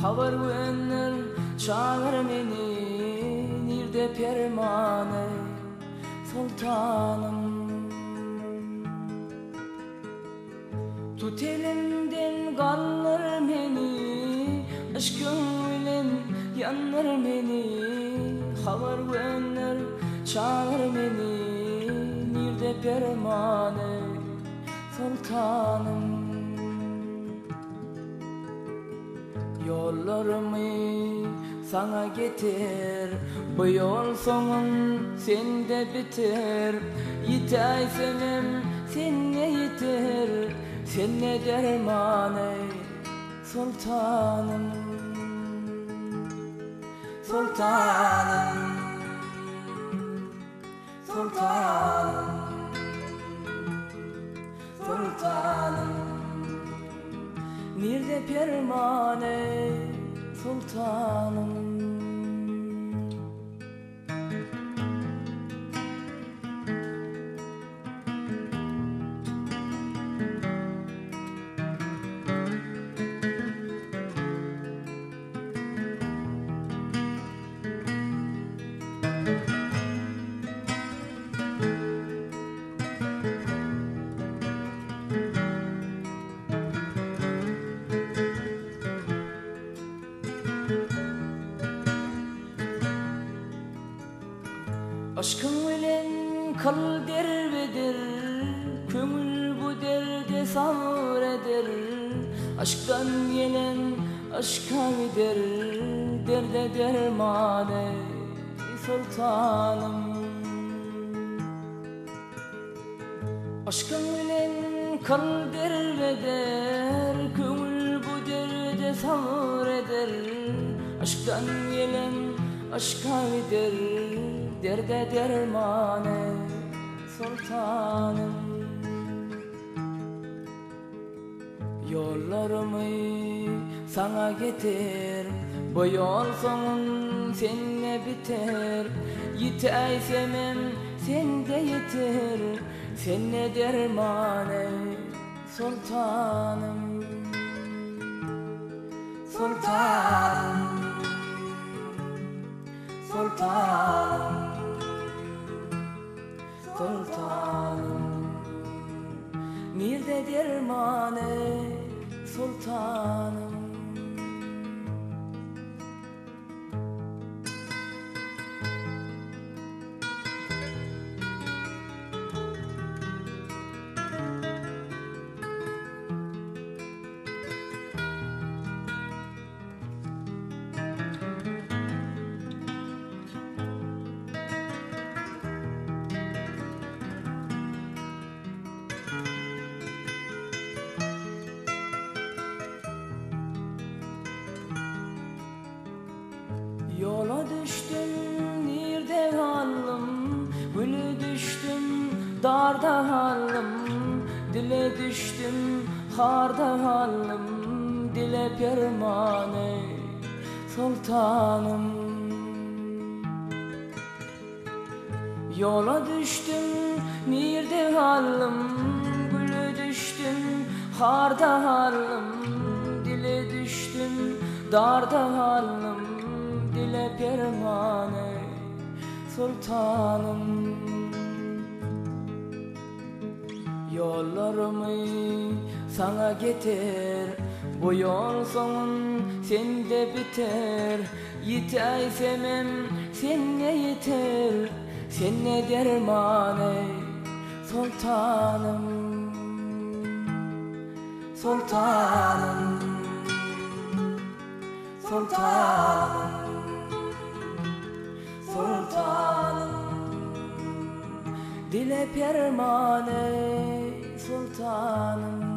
Habar gönder, çagyr meni, nirde permany, Soltanym. Tut elimden galdyr meni, Yşkyň bilen ýandyr meni, Habar gönder, çagyr meni, Nirde permany, Soltanym. Ýollarymy saňa getir, Bu ýol soňum sende biter, Ýitäýsemem sende ýiter, Sende derman eý, Soltanym. Soltanym. Soltanym, Soltanym, Nirde perman eý, Soltanym. Yşkyň bilen kyl derbedir, Köňül bu derde sabyr eder. Yşkdan gelen yşka gider, Derde derman eý, soltanym. Yşkyň bilen kyl derbeder, Köňül bu derde sabyr eder. Yşkdan gelen yşka gider, Derde derman eý, soltanym. Ýollarymy saňa getir, Bu ýol soňum sende biter, Ýitäýsemem sende ýiter, Sende derman eý, Soltanym. Soltanym. Soltanym. Soltanym Nirde derman eý Soltanym. Ýola düşdüm nirde galdym Güle düşdüm darda galdym Dile düşdüm harda galdym Dile perman eý soltanym Ýola düşdüm nirde galdym Güle düşdüm harda galdym Dile düşdüm darda galdym Dile perman eý soltanym Ýollarymy saňa getir, Bu ýol soňun sende biter, Ýitäýsemem sende ýiter, Sende derman eý, Soltanym. Soltanym. Soltanym. Soltanym Dile perman eý Soltanym.